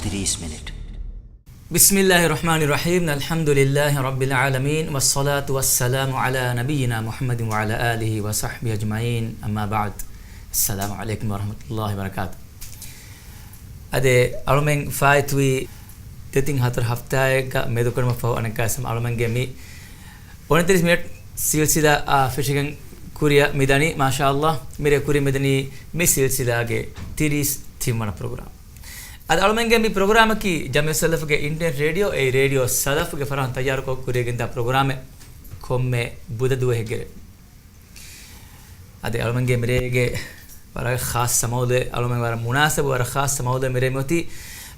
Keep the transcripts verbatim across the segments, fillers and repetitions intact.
ތިރީސް މިނެޓް. بسم الله الرحمن الرحيم. الحمد لله رب العالمين، والصلاة والسلام على نبينا محمد وعلى آله وصحبه أجمعين. أما بعد. السلام عليكم ورحمة الله وبركاته. އަދި އަޅުމެން ފާއިތުވީ ދެތިން ހަތަރު ހަފްތާއެއްގަ މެދުކުރުމަށް ފަހު އަނެއްކާ ސަމް އަޅުމެންގެ މި އޮނިތިރީސް މިނެޓް ސިލްސިލާ އާ ފެށިގެން ކުރިއަށް މިދަނީ، މާޝާ ﷲ، މިރޭ ކުރި މިދަނީ މި ސިލްސިލާގެ ތިރީސް ތިންވަނަ ޕްރޮގްރާމް. އަދި އަޅުމެންގެ މި ޕްރޮގްރާމަކީ ޖަމްއިއްޔަތު ސަލަފުގެ އިންޓަރނެޓް ރޭޑިއޯ، އެ ރޭޑިއޯ ސަލަފުގެ ފަރާހަން ތައްޔާރުކޮށް ކުރިއަށް ގެންދާ ޕްރޮގްރާމެއް ކޮންމެ ބުދަ ދުވަހެއްގެ ރޭ. އަދި އަޅުމެންގެ މިރޭގެ ވަރަށް ޚާއްޞަ މައުޟޫޢެއް، އަޅުމެން ވަރަށް މުނާސަބު ވަރަށް ޚާއްޞަ މައުޟޫޢެއް މިރޭ މިއޮތީ،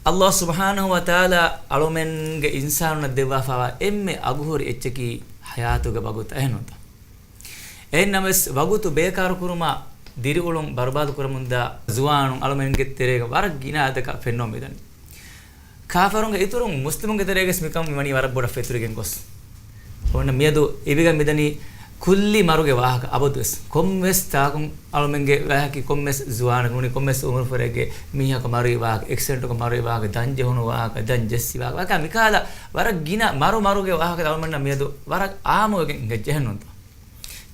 ﷲ ސުބްޙާނަހޫ ވަތަޢާލާ އަޅުމެންގެ އިންސާނުންނަށް ދެއްވާފައިވާ އެންމެ އަގުހުރި އެއްޗަކީ ޙަޔާތުގެ ވަގުތު، އެހެންނޫންތަ؟ އެހެންނަމަވެސް، ވަގުތު ބޭކާރު ކުރުމާ، ދިރިއުޅުން ބަރުބާދު ކުރަމުންދާ ޒުވާނުން އަޅުމެންގެ ތެރޭގަ ވަރަށް ގިނަ އަދަދަކަށް ފެންނަމުން މިދަނީ. ކާފަރުންގެ އިތުރުން މުސްލިމުންގެ ތެރޭގަސް މިކަން މިވަނީ ވަރަށް ބޮޑަށް ފެތުރިގެން ގޮސް. އޮންނަ މިއަދު އިވިގެން މިދަނީ ކުއްލި މަރުގެ ވާހަކަ. އަބަދުވެސް ކޮންމެސް ތާކުން އަޅުމެންގެ ވާހަކަ، ކޮންމެސް ޒުވާނަކު ނޫނީ ކޮންމެސް އުމުރުފުރެއްގެ މީހަކު މަރުވި ވާހަކަ، އެކްސިޑެންޓުގަ މަރުވި ވާހަކަ، ދަން ޖެހުނު ވާހަކަ، ދަން ޖެއްސި ވާހަކަ، ވަކި މިކަހަލަ ވަރަށް ގިނަ މަރު މަރުގެ ވާހަކަ އަޅުމެންނަށް މިއަދު ވަރަށް އާއްމުވެގެން އިނގެ ޖެހެންނުންތަ؟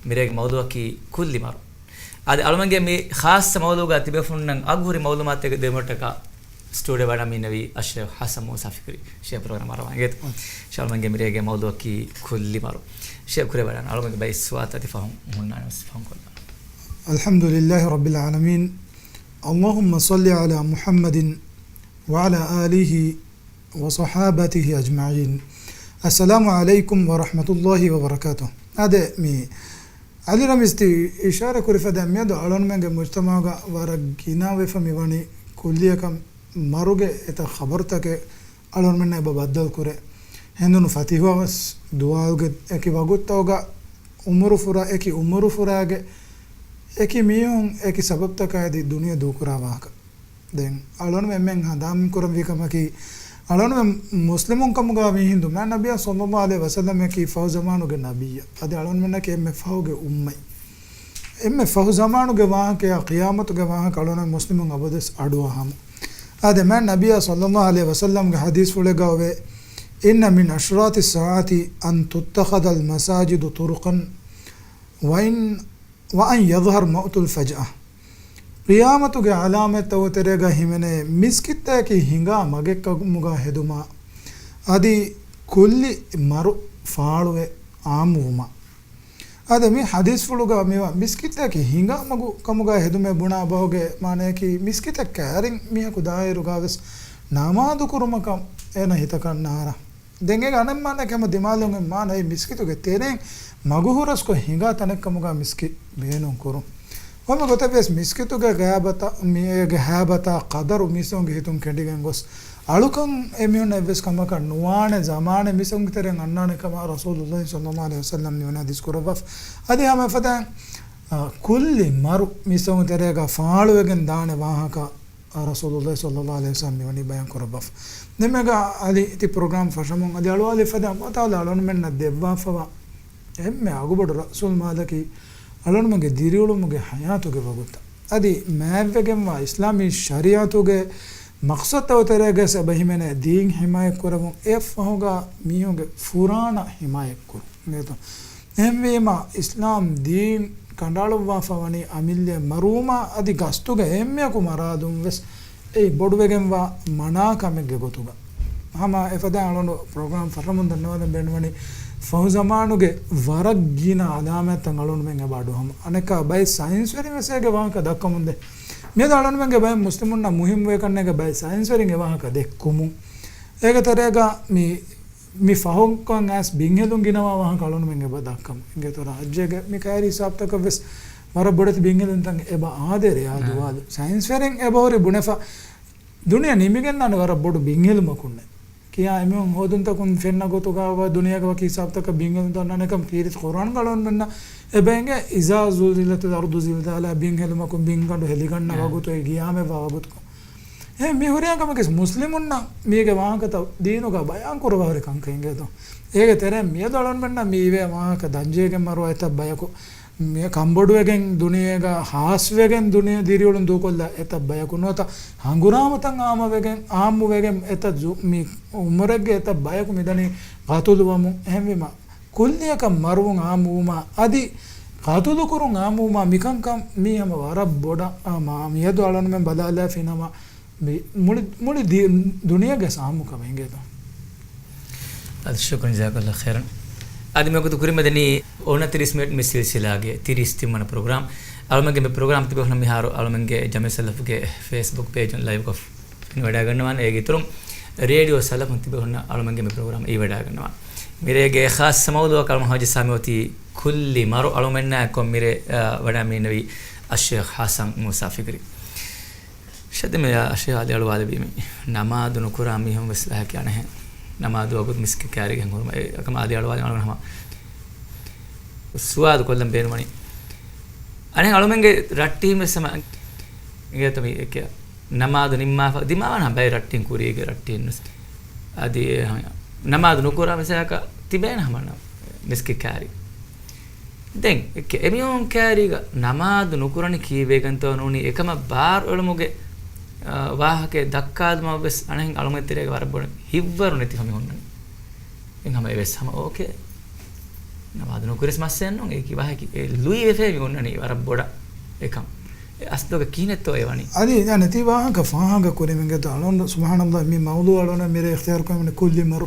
މިރޭގެ މައުޟޫޢަކީ ކުއްލި މަރު. އަދި އަޅުމެންގެ މި ޚާއްޞަ މައުޟޫޢުގަ ތިބޭފުޅުންނަށް އަގުހުރި މައުލޫމާތެއް ދެމަށްޓަކާ ސްޓޫޑިއޯ ވަޑައިގެންނެވީ އައްޝޭޚް ޙަސަން މޫސާ ފިކްރީ. ޝޭޚް ޕްރޮގްރާމް އަރަވާން އިނގޭތޯ. ޝޭޚް އަޅުމެންގެ މިރޭގެ މައުޟޫޢަކީ ކުއްލި މަރު. ޝޭޚް ކުރެވަޑަން އަޅުމެންގެ ބައެއް ސުވާލުތައް އަދި ފަހުން ހުންނާނެ ވެސް ފަހުން ކޮށްލާނަން. الحمد لله رب العالمين. اللهم صل على محمد وعلى آله وصحابته أجمعين. السلام عليكم ورحمة الله وبركاته. އާދެ، މި އަލި ރަމީޒް ތި އިޝާރާތް ކުރި ފަދައިން މިއަދު އަޅުންމެންގެ މުޖްތަމަޢުގަ ވަރަށް ގިނަވެފަ މިވަނީ ކުއްލިއަކަށް މަރުގެ އެތައް ޚަބަރުތަކެއް އަޅުންމެންނަށް އެބަ ބައްދަލު ކުރޭ. ހެނދުނު ފަތިހުއަށް ވެސް ދުވާލުގެ އެކި ވަގުތުތަކުގަ އުމުރު ފުރާ، އެކި އުމުރު ފުރާގެ އެކި މީހުން އެކި ސަބަބުތަކާ އެދި ދުނިޔެ ދޫކުރާ ވާހަކަ. ދެން އަޅުންމެން ހަނދާން ކުރަންވީ ކަމަކީ، އަޅުންމެން މުސްލިމުން ކަމުގަ ވީ ހިނދު މާތް ނަބިއްޔާ ޞައްލައްލާހު ޢަލައިހި ވަސައްލަމަކީ ފަހު ޒަމާނުގެ ނަބިއްޔާ. އަދި އަޅުންމެންނަކީ އެންމެ ފަހުގެ އުއްމަތް. އެންމެ ފަހު ޒަމާނުގެ ވާހަކަޔާ ޤިޔާމަތުގެ ވާހަކަ އަޅުންމެން މުސްލިމުން އަބަދުވެސް އަޑުއަހާ ހަމަ. އާދެ، މާތް ނަބިއްޔާ ޞައްލައްލާހު ޢަލައިހި ވަސައްލަމްގެ ޙަދީޘްފުޅެއްގަ އޮވޭ، إن من أشراط الساعة أن تتخذ المساجد طرقا وإن، وأن يظهر الموت فجأة. ޤިޔާމަތުގެ ޢަލާމަތްތައް ތެރޭގަ ހިމެނޭ މިސްކިތްތަކަކީ ހިނގާ މަގެއް ކަމުގަ ހެދުމާ، އަދި ކުއްލި މަރު ފާޅުވެ އާއްމުވުމާ. އާދެ، މި ޙަދީޘްފުޅުގަ މިވާ މިސްކިތަކީ ހިނގާ މަގު ކަމުގަ ހެދުމޭ ބުނާ ބަހުގެ މާނަޔަކީ، މިސްކިތަށް ކައިރިން މީހަކު ދާއިރުގަ ވެސް ނަމާދު ކުރުމަކަށް އޭނަ ހިތަކަށް ނާރާ. ދެން އޭގެ އަނެއް މާނައަކީ ހަމަ ދިމާލުން އެ މާނަ އެ މިސްކިތުގެ ތެރެއިން މަގު ހުރަސްކޮށް ހިނގާ ތަނެއް ކަމުގަ މިސްކިތް ބޭނުން ކުރުން. ކޮންމެ ގޮތެއް ވެސް މިސްކިތުގެ ޣައިބަތާ، މި އޭގެ ހައިބަތާ ޤަދަރު މީސްތަކުންގެ ހިތުން ކެނޑިގެން ގޮސް، އަޅުކަން އެމީހުންނަށް އެއްވެސް ކަމަކަށް ނުވާނެ ޒަމާނެއް މީސްތަކުންގެ ތެރެއިން އަންނާނެ ކަމަށް ރަސޫލުﷲ ޞައްލައްލާހު ޢަލައިހި ވަސައްލަމް މިވަނީ ޙަދީޘް ކުރައްވާފަ. އަދި ހަމަ އެފަދައިން، އާ، ކުއްލި މަރު މީސްތަކުންގެ ތެރޭގަ ފާޅުވެގެން ދާނެ ވާހަކަ ރަސޫލުﷲ ޞައްލައްލާހު ޢަލައިހި ވަސައްލަމް މިވަނީ ބަޔާން ކުރައްވާފަ. ދެން މީގަ އަލި ތި ޕްރޮގްރާމް ފަށަމުން އަދި އަޅުވާލި އެފަދައިން ﷲ ތަޢާލާ އަޅުންމެންނަށް ދެއްވާފަވާ އެންމެ އަގުބޮޑު ރައްސުލްމާލަކީ އަޅުންމެންގެ ދިރިއުޅުމުގެ ޙަޔާތުގެ ވަގުތަށް. އަދި މާތްވެގެންވާ އިސްލާމީ ޝަރީޢަތުގެ މަޤްޞަދުތައް ތެރޭގަސް އެބަ ހިމެނޭ ދީން ޙިމާޔަތް ކުރަމުން އެއަށްފަހުގަ މީހުންގެ ފުރާނަ ޙިމާޔަތް ކުރުން. އިނގޭތޯ؟ އެހެންވީމަ، އިސްލާމް ދީން ކަނޑައަޅުއްވާފަ ވަނީ އަމިއްލައަށް މަރުވުމާ އަދި ގަސްތުގަ އެންމެއަކު މަރާދުން ވެސް އެއީ ބޮޑުވެގެންވާ މަނާ ކަމެއްގެ ގޮތުގަ. ހަމަ އެފަދައިން އަޅުނޑު ޕްރޮގްރާމް ފަށަމުން ދަންނަވާލަން ބޭނުންވަނީ، ފަހު ޒަމާނުގެ ވަރަށް ގިނަ އަލާމާތްތައް އަޅުންމެން އެބަ އަޑުއަހަމުން. އަނެއްކާ ބައެއް ސައިންސްވެރިން ވެސް އޭގެ ވާހަކަ ދައްކަމުންދޭ. މިއަދު އަޅުންމެންގެ ބައެއް މުސްލިމުންނަށް މުހިއްމުވޭ ކަންނޭނގެ ބައެއް ސައިންސްވެރިން އެ ވާހަކަ ދެއްކުމުން. އޭގެ ތެރޭގަ މި މި ފަހުން އައިސް ބިންހެލުން ގިނަވާ ވާހަކަ އަޅުންމެން އެބަ ދައްކަމުން. އިނގޭތޯ ރާއްޖޭގެ މި ކައިރި ހިސާބުތަކަށް ވެސް ވަރަށް ބޮޑެތި ބިންހެލުންތައް އެބަ އާދޭ ރެޔާ ދުވާލު. ސައިންސްވެރިން އެބަހުރި ބުނެފަ ދުނިޔެ ނިމިގެންދާނެ ވަރަށް ބޮޑު ބިންހެލުމަކުންނޭ. ކިޔާ އެމީހުން ހޯދުންތަކުން ފެންނަ ގޮތުގަ ދުނިޔޭގެ ވަކި ހިސާބުތަކަށް ބިންހެލުންތައް އޮންނާނެ ކަމަށް ކީރިތި ޤުރްއާންގަ އަޅުންމެންނަށް އެބަ އެނގޭ إذا زلزلت الأرض زلزالها ބިންހެލުމަކުން ބިންގަނޑު ހެލިގަންނަ ވަގުތު އެ ގިޔާމަތްވާ ވަގުތު. އެ މި ހުރިހާ ކަމަކީ މުސްލިމުންނަށް މީގެ ވާހަކަތައް ދީނުގަ ބަޔާން ކުރައްވާ ހުރި ކަންކަން އިނގޭތޯ. އޭގެ ތެރެއިން މިއަދު އަޅުންމެންނަށް މި އިވޭ ވާހަކަ ދަންޖެހިގެން މަރުވާ އެތައް ބަޔަކު މި ކަންބޮޑުވެގެން ދުނިޔޭގަ ހާސްވެގެން ދުނިޔެ ދިރިއުޅުން ދޫކޮށްލާ އެތައް ބަޔަކު ނުވަތަ ހަނގުރާމަތައް އާމަވެގެން، އާއްމުވެގެން އެތައް ޒު-، މި އުމުރެއްގެ އެތައް ބަޔަކު މިދަނީ ގަތުލުވަމުން. އެހެންވީމަ، ކުއްލިއަކަށް މަރުވުން އާއްމުވުމާ، އަދި ގަތުލުކުރުން އާއްމުވުމާ މިކަންކަން މީ ހަމަ ވަރަށް ބޮޑަށް އާ މާ މިއަދު އަޅަންމެން ބަލާލާފިނަމަ، މި މުޅި، މުޅި ދި-، ދުނިޔޭގެ ސާމުކަމެއް އިނގޭތޯ؟ އަދި ޝުކުރު، ޖަޒާކަﷲ ޚައިރަން. އަދި މިވަގުތު ކުރިމަދަނީ އޮނަތިރީސް މިނެޓް މި ސިލްސިލާގެ ތިރީސް ތިންވަނަ ޕްރޮގްރާމް. އަޅުމެންގެ މި ޕްރޮގްރާމް ތިބޭފުޅުން މިހާރު އަޅުމެންގެ ޖަމިއްޔަތު ސަލަފުގެ ފޭސްބުކް ޕޭޖުން ލައިވްކޮށް ފެނިވަޑައިގަންނަވާނެ. އޭގެ އިތުރުން ރޭޑިއޯ ސަލަފުން ތިބޭފުޅުންނަށް އަޅުމެންގެ މި ޕްރޮގްރާމް އިވަޑައިގަންނަވާނެ. މިރޭގެ ޚާއްޞަ މައުޟޫޢަކަށް އަޅުމެން ހަމަޖައްސާ މިއޮތީ ކުއްލި މަރު. އަޅުމެންނާ އެއްކޮށް މިރޭ، އާ، ވަޑައިގެންނެވީ އައްޝޭޚް ޙަސަން މޫސާ ފިކްރީ. ޝައްދަ މި އަށި އަލިއަޅުވާލެވީމި ނަމާދު ނުކުރާ މީހުން ވެސް ލާހަކި އަނެހެން. ނަމާދު ވަގުތު މިސްކިތް ކާރީގެ ހުރުމަ އެ ކަމަށް އަލިއަޅުވާލެ އަޅުގަނޑު ހަމަ ސުވާލު ކޮށްލަން ބޭނުމަނީ. އަނެހެން އަޅުމެންގެ ރައްޓީން ވެސް ހަމަ އިނގޭތަ މި އެކެ ނަމާދު ނިންމާފަ ދިމާވާން ހަމަ ބައެއް ރައްޓީން ކުރީގެ ރައްޓީން ވެސް. އަދި އެ ހަމަ ނަމާދު ނުކުރާ މިސާލަކަށް ތިބޭނެ ހަމަ ނަ-، މިސްކިތް ކާރީ. ދެން އެ ކެ-، އެމީހުން ކާރީގަ ނަމާދު ނުކުރަނީ ކީއްވެގެންތޯ ނޫނީ އެކަމަށް ބާރު އެޅުމުގެ، އާ، ވާހަކައެއް ދައްކާލުމަށް ވެސް އަނެހެން އަޅުމެން ތެރޭގަ ވަރަށް ބޮޑަށް ހިތްވަރު ނެތިފަ މި ހުންނަނީ. އެހެން ހަމަ އެވެސް ހަމަ އޯކޭ. ނަމާދު ނުކުރިސް މައްސަލައެއް ނޫން. އެކި ވާހަކަ އެ ލުއި ވެފައި މި ހުންނަނީ ވަރަށް ބޮޑަށް އެކަން. އެ އަސްލުގަ ކިހިނެއްތޯ އެ ވަނީ؟ އަދި އަނެތި ވާހަކަ ފާހަގަ ކުރިމިގެ އަޅުން ސުބްޙާނަﷲ މި މައުޟޫޢު އަޅުން މިރޭ އިޚްތިޔާރު ކުރަމުން ކުއްލި މަރު.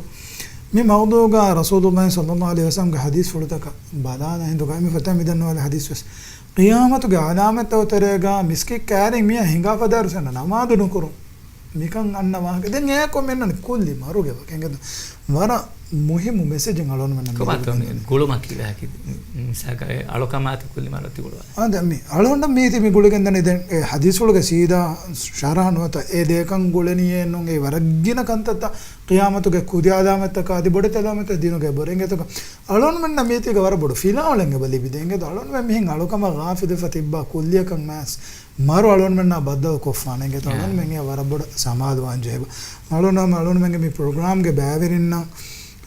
މި މައުޟޫޢުގަ ރަސޫލުﷲ ޞައްލަﷲ ޢަލައިހި ވަސައްލަމްގެ ޙަދީޘްފުޅުތަކަށް ބަލާލަ ހިނދުގަ މި ފޮތަށް މި ދަންނަވާލި ޙަދީޘް ވެސް. ޤިޔާމަތުގެ ޢަލާމަތްތައް ތެރޭގަ މިސްކިތް ކާރިން މީހާ ހިނގާފަ ދާއިރު ސަންނަ ނަމާދު ނުކުރުން. މިކަން އަންނަ ވާހަކަ. ދެން އެއާ ކޮމެންޓް ކުއްލި މަރުގެ ވަކި އެނގޭތަ؟ ވަރަށް މުހިއްމު މެސެޖެއް އަޅުންމެންނަށް ކޮބާތޯ މި މި ގުޅުމަކީ ވާހަކަ؟ މިސާލަކަށް އެ އަޅުކަމާތި ކުއްލި މަރު ތި ގުޅުވާ. އާ، ދެން މި އަޅުންނަށް މީތި މި ގުޅިގެން ދަނީ ދެން އެ ޙަދީޘްފުޅުގެ ސީދާ ޝަރަޙަ ނުވަތަ އެ ދޭކަން ގުޅެނީއެއް ނޫން. އެ ވަރަށް ގިނަ ކަންތައްތައް ޤިޔާމަތުގެ ކުދި ޢަލާމަތްތަކާ އަދި ބޮޑެތި ޢަލާމަތްތައް ދީނުގެ ބޮޑެއް އެނގޭތަ؟ އަޅުންމެންނަށް މީތީގަ ވަރަށް ބޮޑު ފިލާވަޅެއް އެބަ ލިބިދޭ. އެނގޭތަ؟ އަޅުންމެން މިހެން އަޅުކަމަށް ޣާފިލުވެފަ ތިއްބާ ކުއްލިއަކަށް މާސް މަރު އަޅުންމެންނާ ބައްދަލު ކޮށްފާނެ. އެނގޭތަ؟ އަޅުންމެން އެ ވަރަށް ބޮޑަށް ސަމާލުވާން ޖެހޭ. އަޅުން އަޅުންމެންގެ މި ޕްރޮގްރާމްގެ ބައިވެރިންނަށް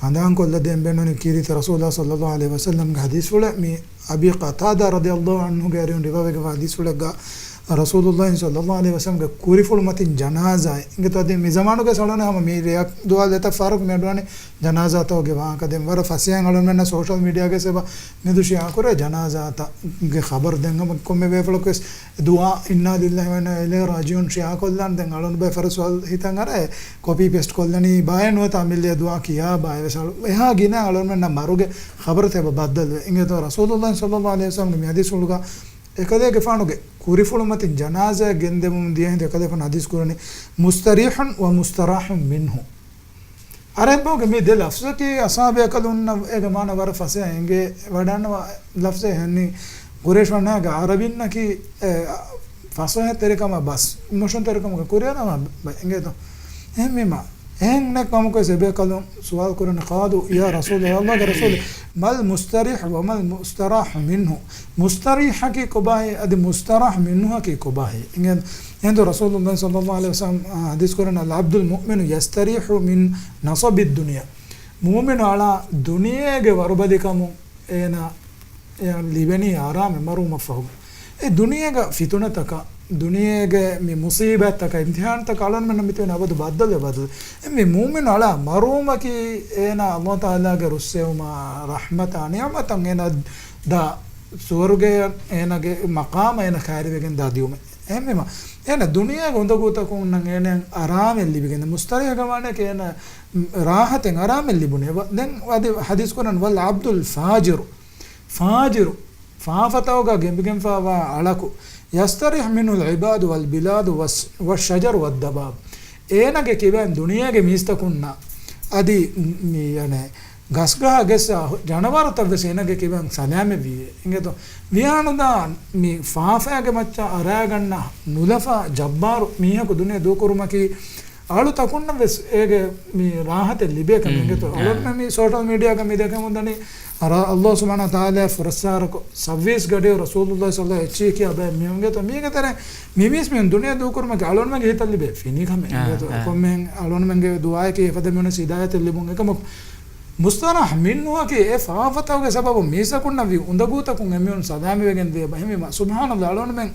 ހަނދާން ކޮށްލަދޭން ބޭނުނީ ކީރިތި ރަސޫލާ ޞައްލަﷲ ޢަލައިހި ވަސައްލަމްގެ ޙަދީޘްފުޅެއް. މި އަބީ ޤަތާދާ ރަޟިޔަﷲ ޢަންހުގެ އަރިހުން ރިވާވެގެންވާ ޙަދީޘްފުޅެއްގަ ރަސޫލުﷲ ޞައްލަﷲ ޢަލައިހި ވަސައްލަމްގެ ކުރިފުޅު މަތިން ޖަނާޒާއެއް. އިނގޭތޯ އަދި މި ޒަމާނުގެ ސަޅުން ހަމަ މި ރެޔަށް ދުވާލު އެތައް ފަހަރަކު މި އަޑުވާނެ ޖަނާޒާތަކުގެ ވާހަކަ. ދެން ވަރަށް ފަސޭހައިން އަޅުންމެންނަށް ސޯޝަލް މީޑިއާގައި އެބަ މިދު ޝެއަރ ކުރޭ ޖަނާޒާތަކުގެ ޚަބަރު. ދެން ހަމަ ކޮންމެ ބޭފުޅަކުވެސް ދުޢާ އިންނާ ލިއްލާހި ވަ އިންނާ އިލައިހި ރާޖިޢޫން ޝެއަރ ކޮށްލާން. ދެން އަޅުން ބައެއް ފަހަރު ސުވާލު ހިތަށް އަރާ އެ ކޮޕީ ޕޭސްޓް ކޮށްލަނީ ބާއެއް ނުވަތަ އަމިއްލަ ދުޢާ ކިޔާ ބާއެއް ވެސް އަޅު-، އެހާ ގިނަ އަޅުންމެންނަށް މަރުގެ ޚަބަރުތައް އެބަ ބައްދަލުވޭ. އިނގޭތޯ ރަސޫލުﷲ ޞައްލަﷲ ޢަލައިހި ވަސައްލަމްގެ މި ޙަދީޘްފުޅުގަ އެކަލޭގެފާނުގެ ކުރިފުޅު މަތިން ޖަނާޒާއެއް ގެންދެވުމުން ދިޔަ ހިނދު އެކަލޭގެފާނު ޙަދީޘް ކުރަނީ مستريح ومستراح منه. ޢަރަބިބަހުގެ މި ދެ ލަފްޒަކީ އަޞްޙާބު ބޭކަލުންނަށް އޭގެ މާނަ ވަރަށް ފަސޭހަ އެނގޭ ވަޑަންނަވާ ލަފްޒެއް. އެހެންނީ ޤުރައިޝް ވަންހާގެ ޢަރަބިންނަކީ، އެ، ފަސޭހަތެރިކަމާ ބަސް މޮށުންތެރިކަމުގެ ކުރިއަރަމާ ބަ-، އެނގޭތޯ؟ އެހެންވީމާ، އެހެންނެއް ކަމަކުވެސް އެބޭކަލުން ސުވާލު ކުރަނީ، قالوا يا رسول الله، އަﷲގެ ރަސޫލޭ، ما المستريح وما المستراح منه؟ މުސްތަރީޙަކީ ކޮބާހޭ؟ އަދި މުސްތަރާޙު މިންހުއަކީ ކޮބާހޭ؟ އިނގޭ އެހިނދު ރަސޫލުﷲ ޞައްލަﷲ ޢަލައިހި ވަސައްލަމް، އާ، ޙަދީޘް ކުރަން، العبد المؤمن يستريح من نصب الدنيا. މުއުމިނު އަޅާ ދުނިޔޭގެ ވަރުބަލިކަމުން އޭނާ، އޭނާ ލިބެނީ އަރާމެއް މަރުވުމަށްފަހު. އެ ދުނިޔޭގަ ފިތުނަތަކަށް، ދުނިޔޭގެ މި މުޞީބާތްތަކަށް، އިމްތިޙާންތަކަށް އަޅުންމެންނަށް މިތިބެން އަބަދު ބައްދަލުވެ ބަދަލު. އެ މި މުއުމިނު އަޅާ މަރުވުމަކީ އޭނާ ﷲ ތަޢާލާގެ ރުއްސެވުމާ، ރަޙްމަތާ، ނިޢުމަތަށް އޭނާ ދާ ސުވަރުގެ އޭނާގެ މަޤާމަށް އޭނާ ކައިރިވެގެން ދާ ދިއުމެއް. އެހެންވީމަ، އޭނަ ދުނިޔޭގެ އުނދަގޫތަކުންނަށް އޭނައަށް އަރާމެއް ލިބިގެން، މުސްތަރީޙުގެ މާނައަކީ އޭނަ ރާޙަތެއް އަރާމެއް ލިބުނެ. ދެން އަދި ޙަދީޘް ކުރަން، والعبد الفاجر، ފާޖިރު، ފާފަތަކުގަ ގެނބިގެންފާވާ އަޅަކު، يستريح منه العباد والبلاد والشجر والدواب. އޭނަގެ ކިބައިން ދުނިޔޭގެ މީސްތަކުންނަށް އަދި މި، ޔަނެ، ގަސްގަހާ ގެއްސާ ޖަނަވާރުތައް ވެސް އޭނަގެ ކިބައިން ސަލާމަތް ވީ. އިނގޭތޯ؟ ވިޔާނުދާ މި ފާފައިގެ މައްޗަށް އަރާގަންނަ ނުލަފާ ޖައްބާރު މީހަކު ދުނިޔެ ދޫކުރުމަކީ އަޅުތަކުންނަށް ވެސް އޭގެ މި ރާހަތެއް ލިބޭ ކަމެއް. އިނގޭތޯ؟ އަޅުން މި ސޯޝަލް މީޑިއާގަ މި ދެކެމުން ދަނީ އަރާ އަﷲ ސުބްޙާނަހޫ ވަތަޢާލާ ފުރައްސާރަކު ސައްވީސް ގަޑިއު ރަސޫލުﷲ ޞައްލަﷲ އެއްޗިހި ކިޔާ ބައެއް މީހުން. އިނގޭތޯ؟ މީގެ ތެރޭ މި މީސްމީހުން ދުނިޔެ ދޫކުރުމަކީ އަޅުންމެންގެ ހިތަށް ލިބޭ ފިނި ކަމެއް. އިނގޭތޯ؟ ކޮންމެހެން އަޅުންމެންގެ ދުޢާއަކީ އެފަދަ މީހުނަށް ހިދާޔަތެއް ލިބުން. އެކަމަކު މުޞްޠަލަޙް މިންހުއަކީ އެ ފާފަތަކުގެ ސަބަބުން މީސްތަކުންނަށް ވި އުނދަގޫތަކުން އެމީހުން ސަލާމަތްވެގެން ދިޔަ ބަހެއް. ސުބްޙާނަﷲ، އަޅުގަނޑުމެން